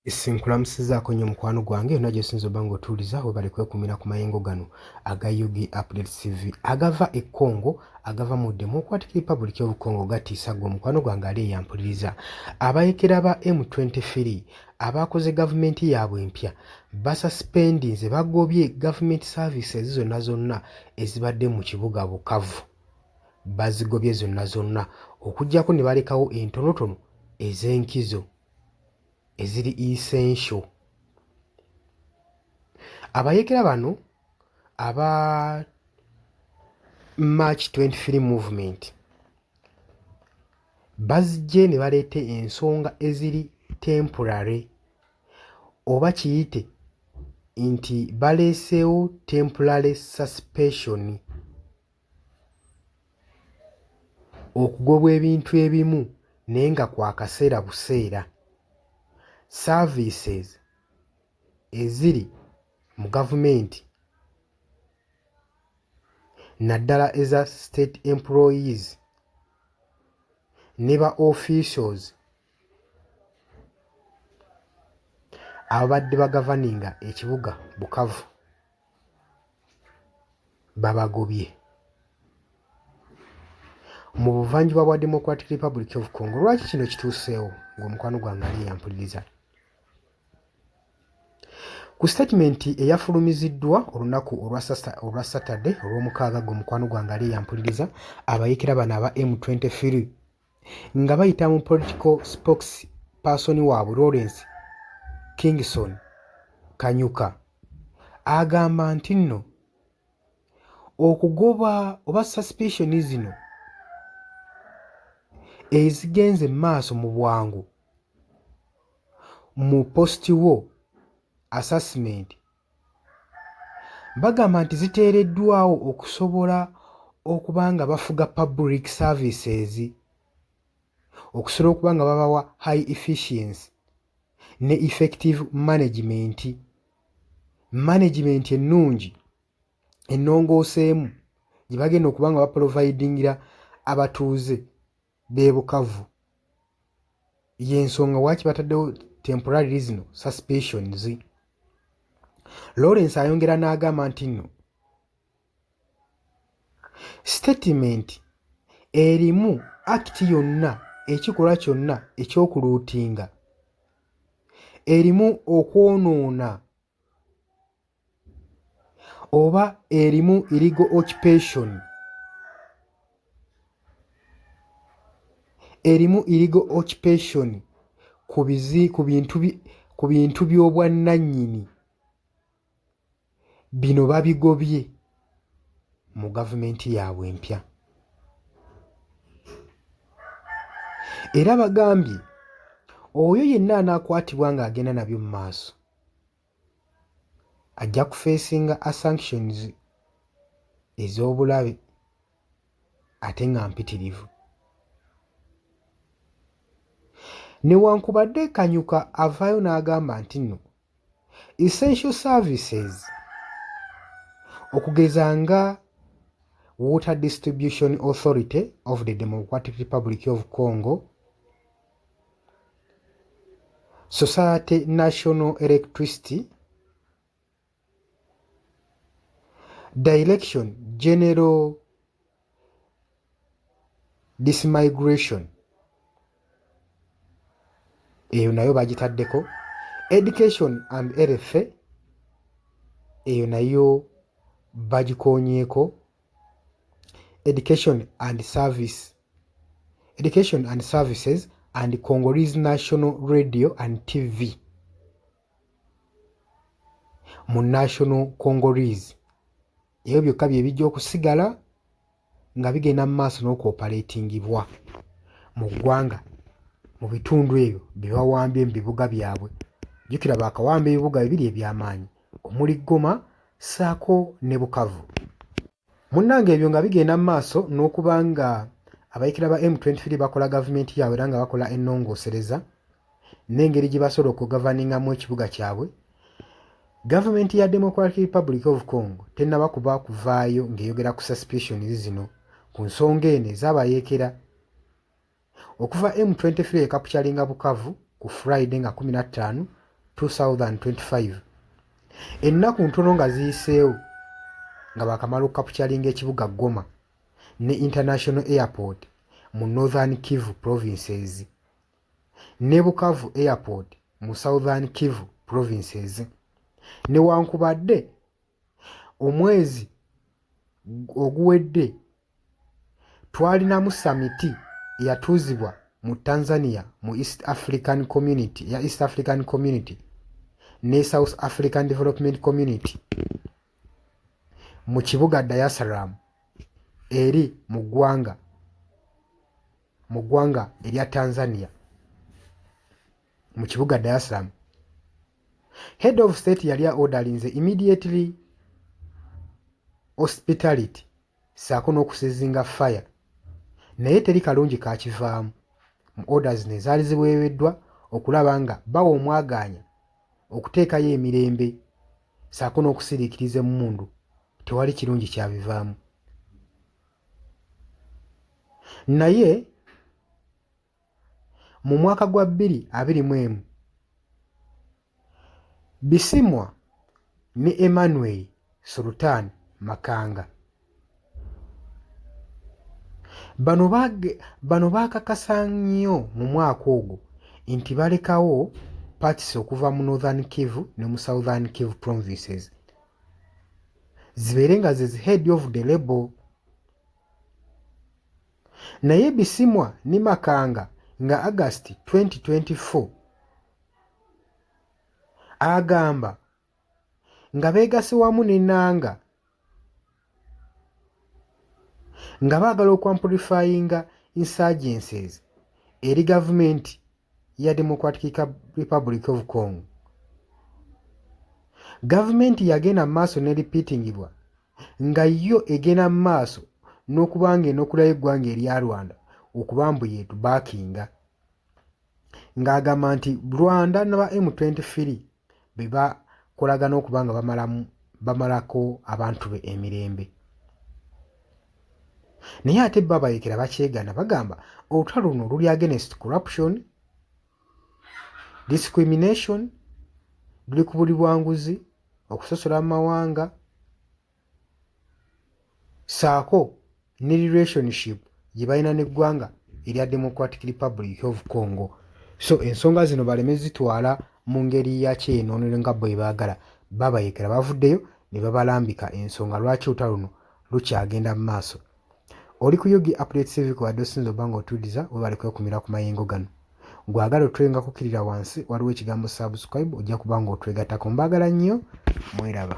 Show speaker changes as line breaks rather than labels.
Nkulamusizaako nnyo mukwano gwange yonna gy'osinze obba ng'otuwuliza, webale kwekuumira ku mayengo gano aga UG Updates TV agava e Congo, agava mu Democratic Republic of Congo gatiisa gwe omukwano gwange ali eyampuliriza. Abayekera ba M23 abaakoze gavumenti yaabwe empya basasipendinze, bagobye gavumenti services zonna zonna ezibadde mu kibuga Bukavu, bazigobye zonna zonna okuggyako ne balekawo entonotono ez'enkizo eziri essential. Abayeekera bano aba March 23 movement bazije ne baleeta ensonga eziri temporary oba kiyite nti baleeseewo temporary suspension okugobwa ebintu ebimu naye nga kwa kaseera buseera. Services eziri mu gavumenti naddala eza state employees ne ba officials ababadde bagavaninga ekibuga Bukavu babagobye mu buvanjuba bwa Democratic Republic of Congo. Lwaki kino kituuseewo ng'omukwano gwange ali eyampuliriza? Ku sitatimenti eyafulumiziddwa olunaku olwa Saturday olw'omukaaga gwe mukwano gwange ali eyampuliriza, abayeekera bano aba M23 nga bayita mu political spokesperson waabwe Lawrence Kingson Kanyuka agamba nti nno okugoba oba suspicion zino ezigenze mu maaso mu bwangu mu post war assessment Bagamba nti ziteereddwawo okusobola okuba nga bafuga public services, okusobola okuba nga babawa high efficiency ne effective management, management ennungi ennongooseemu gye bagenda okuba nga baprovidingira abatuuze b'e Bukavu. Y'ensonga lwaki bataddewo temporarily zino suspensions. Lawrence ayongera n'agamba nti nno sitatimenti erimu akiti yonna ekikolwa kyonna eky'okuluutinga erimu okwonoona oba erimu illegal occupation erimu illegal occupation ku bizi ku bintu ku bintu by'obwannannyini bino babigobye mu gavumenti yaabwe empya era bagambye oyo yenna anaakwatibwa ng'agenda nabyo mu maaso ajja kufeesinga a sanctions ez'obulabe ate nga mpitirivu. Newankubadde Kanyuka avaayo n'agamba nti nno essential services okugeza nga Water Distribution Authority of the Democratic Republic of Congo, Society National Electricity Direction General Dismigration eyo nayo bagitaddeko, Education and Health eyo nayo bagikoonyeeko, Education and Service Education and Services and Congolese National Radio and TV mu National Congolese. Ebyo byokka bye bijja okusigala nga bigenda mu maaso n'okuoperatingibwa mu ggwanga mu bitundu ebyo bye bawambye mu bibuga byabwe. Jjukira baakawamba ebibuga bibiri eby'amaanyi omuli Goma ssaako ne Bukavu. Munnange ebyo nga bigenda mu maaso n'okuba nga abayekera ba M23 bakola gavumenti yaabwe era nga bakola ennongoosereza n'engeri gye basobola okugavaningamu ekibuga kyabwe, gavumenti ya Democratic Republic of Congo tennaba kuba kuvaayo ng'eyogera ku suspicions zino ku nsonga eno ez'abayeekera Okuva M23 ekapukyalinga Bukavu ku Friday nga 15 2025, ennaku ntono nga ziyiseewo nga baakamala okukapucalinga ekibuga Goma ne International Airport mu Northern Kivu Provinces ne Bukavu Airport mu Southern Kivu Provinces. Newankubadde omwezi oguwedde twalinamu samiti eyatuuzibwa mu Tanzania mu East African Community ya East African Community ne South African Development Community mu kibuga Dar es Salaam eri mu ggwanga mu ggwanga erya Tanzania mu kibuga Dar es Salaam. Head of State yali aordalinze immediately hospitality ssaako n'okuceasinga fire, naye teri kalungi kakivaamu mu orders zino ezaali ziweereddwa okulaba nga bawa omwagaanya okuteekayo emirembe ssaako n'okusiriikiriza emmundu. Tewali kirungi kyabivaamu. Naye mu mwaka gwa 2021, Bisimwa ne Emmanuel Sultan Makanga bano baakakasa nnyo mu mwaka ogwo nti balekawo parts okuva mu Northern Kivu ne mu Southern Kivu Provinces zibeere nga ze head of the rebel. Naye Bisimwa ne Makanga nga August 2024 agamba nga beegase wamu ne Nanga nga baagala okuamplifyinga insurgencies eri gavumenti ya Democratic Republic of Congo. Gavumenti yagenda mu maaso ne repeatingibwa nga yo egenda mu maaso n'okuba nga enokulayo eggwanga erya Rwanda okuba mbu yeetubackinga, ng'agamba nti Rwanda naba M23 be bakolagana okuba nga bamalako abantu be emirembe. Naye ate bo abayekera bakyegaana, bagamba olutalo luno luli against corruption, discrimination, luli ku buli bwanguzi, okusosola mu mawanga ssaako ne relationship gye balina n'eggwanga erya Democratic Republic of Congo. So ensonga zino baleme zitwala mu ngeri ya kyenoonero nga bwe baagala. Babayekera bavuddeyo ne babalambika ensonga lwaki olutalo luno lukyagenda mu maaso. Oli ku UG Update Civic, wadde osinza obba ng'otuwuliriza, webale kwekumira ku mayengo gano. Gwagala otwenga kukkirira wansi, waliwo ekigambo subscribe, ojja kuba ng'otwegattako. Mbaagala nnyo, mweraba.